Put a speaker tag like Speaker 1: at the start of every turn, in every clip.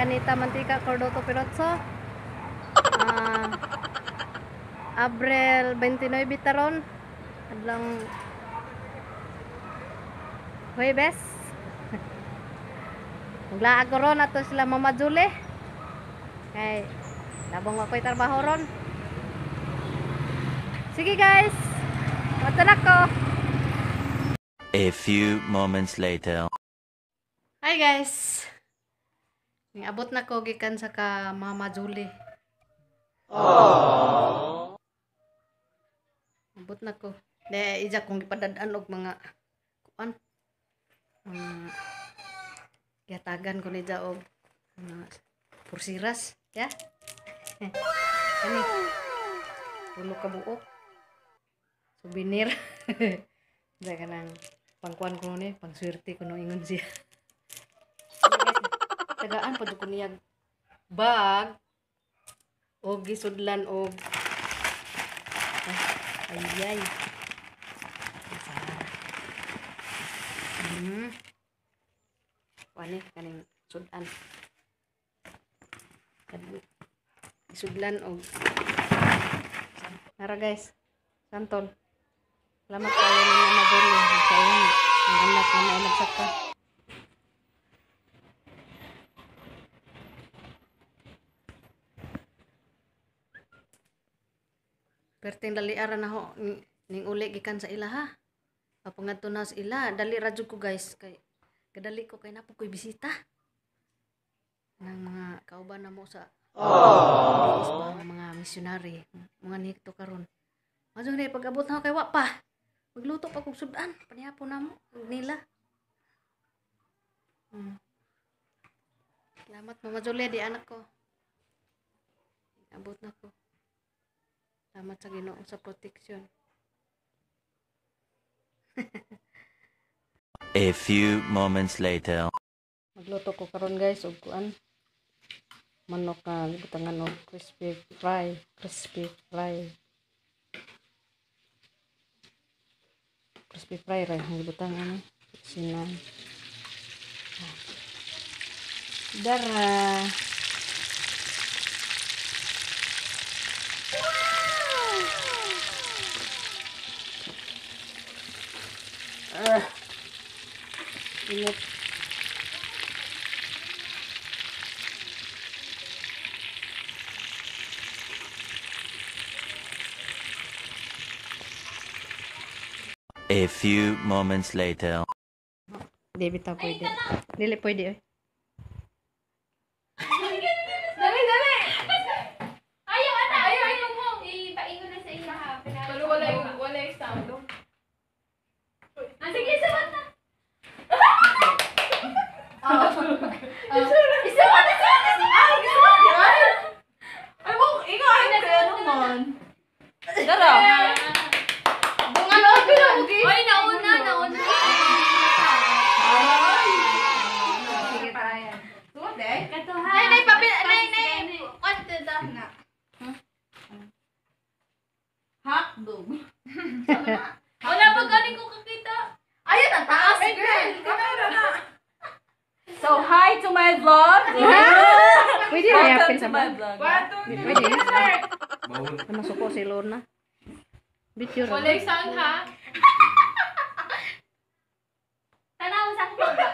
Speaker 1: Anita Mantika Cordoto Pirotso. Abril 29 taron. Adlong Huwebes. Maglaag ko ron ato sila Mama Julie. Kay labong ako'y trabaho ron. Sige guys. Mata na ko.
Speaker 2: A few moments later.
Speaker 1: Hi guys. Niabot na ko gikan sa ka Mama Julie. Aww. Abot na ko. De ija kong gipadad-an og mga kuan. Gihatagan ko ni ja og mga pursiras, ya. Kani. Tulo ka buok. Souvenir. Ja kanang pangkuan ko ni, pangswerte ko no ingon siya. Tagaan pa ko niya bag og gisudlan og ayay. Wani kaning sudan. Isudlan og nara guys. Santol. Salamat kayo ni Mama Julie sa iyong ang anak na may nagsaka. Perting dali ara na ho ning uli gikan sa ila ha. Papangadto na sa ila, dali ra jud ko guys kay kadali ko kay napo koy bisita. Nang mga kauban na mo sa mga missionary, mga nihikto karon. Majong ni pag-abot na kay wa pa. Magluto pa kog sudan, panihapon na mo nila. Salamat Mama Julie di anak ko. Abot na ko. Salamat sa Ginoo sa protection.
Speaker 2: A few moments later.
Speaker 1: Magluto ko karon guys og kuan. Manok nga gibutangan og crispy fry, crispy fry. Crispy fry ra ang gibutangan ni. Sinan. Dara. Init.
Speaker 2: A few moments later.
Speaker 1: Di bitaw pwede. Dili pwede oy.
Speaker 3: Dali dali. Ayaw ana, ayaw ayaw mo. Ipaingon na sa iya ha.
Speaker 4: Pero wala yung sound.
Speaker 3: Ah, sige, sumat na. Isumat, isumat, isumat.
Speaker 4: Ay, mo, ikaw ay kaya naman. Dara.
Speaker 3: Oy, nauna, nauna.
Speaker 4: Sige, para yan. Sumat eh.
Speaker 3: Katuhan. Nay, nay, papel, nay, nay. Kwanto da na.
Speaker 4: Hotdog.
Speaker 3: Wala pa galing ko kakita.
Speaker 4: Ayun, ang taas, girl. Kamera na. So, hi to my vlog.
Speaker 1: Pwede na
Speaker 4: Welcome
Speaker 1: yapin
Speaker 4: to
Speaker 1: sa
Speaker 4: my
Speaker 1: vlog.
Speaker 4: vlog.
Speaker 1: Pwede. Masuko si Lorna. Video ra.
Speaker 4: Wala yung sound, ha?
Speaker 3: Tanaw sa akong baba.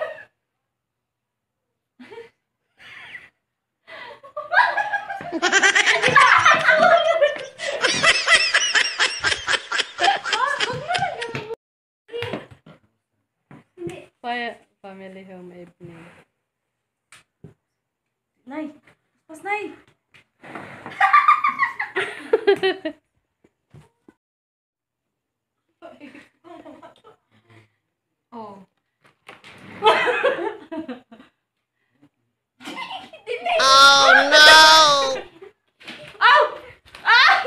Speaker 1: Family home evening.
Speaker 4: Nay. Pas, nay.
Speaker 3: Oh.
Speaker 4: Oh, no! Ow! Ah!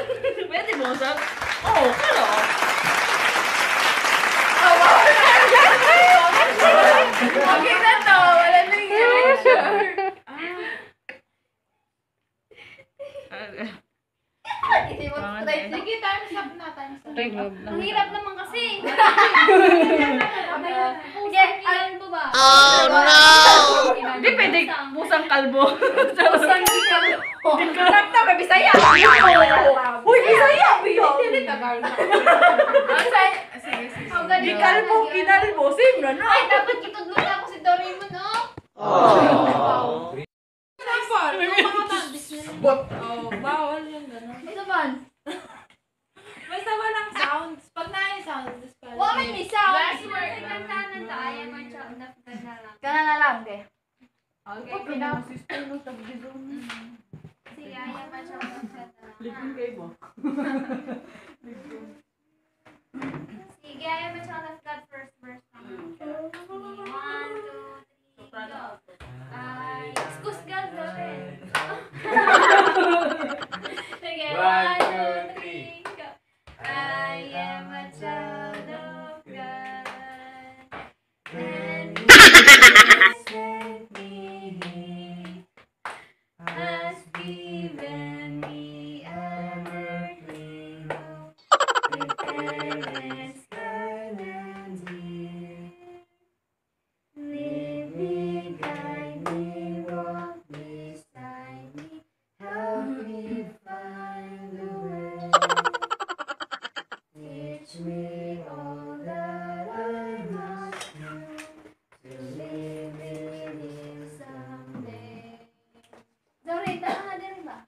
Speaker 4: Pwede mo, sab? Oh, pero. Oh, wow. Okay na to. Wala na yung erasure.
Speaker 3: Sige, time's up na, time's up. Ang hirap naman kasi. Sige, alam ko ba?
Speaker 4: Oh, no! Hindi pwede pusang kalbo. Gikalbo.
Speaker 3: Usang gikalbo.
Speaker 4: Sakto kay Bisaya. Uy, Bisaya biyo.
Speaker 5: Dili Tagalog. Sige, sige.
Speaker 3: Oh, ganito.
Speaker 4: Gikalbo, kinalbo, same na no.
Speaker 3: Ay, dapat gitudlo na ako si Doraemon, oh.
Speaker 5: Example, kung mga business. Oh, bawal yung gano'n.
Speaker 3: Ito man.
Speaker 5: Basta walang sounds. Pag na yung sounds, disqualified.
Speaker 3: Wa man may sound. Last word. Kantanan ta ay man siya enough na lang.
Speaker 4: Kana na lang, ke.
Speaker 3: Okay,
Speaker 4: Pina sister no tagdizon.
Speaker 3: Sige, ayaw man siya enough na lang.
Speaker 4: Ligin kay mo.
Speaker 3: Sige, ayaw man siya enough God first verse lang. One, two, three, go. Ay, excuse girl, gawin. Sige, one, two, three, go. I am a child of God. And He has sent me here, has given me an earthly hope, with parents kind and dear. Lead me, guide me, walk beside me, help me find the way. Teach me all that I must know to live with you someday. Sorry, tama na din ba?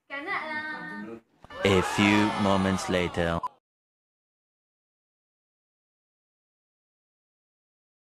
Speaker 3: Kana lang.
Speaker 2: A few moments later.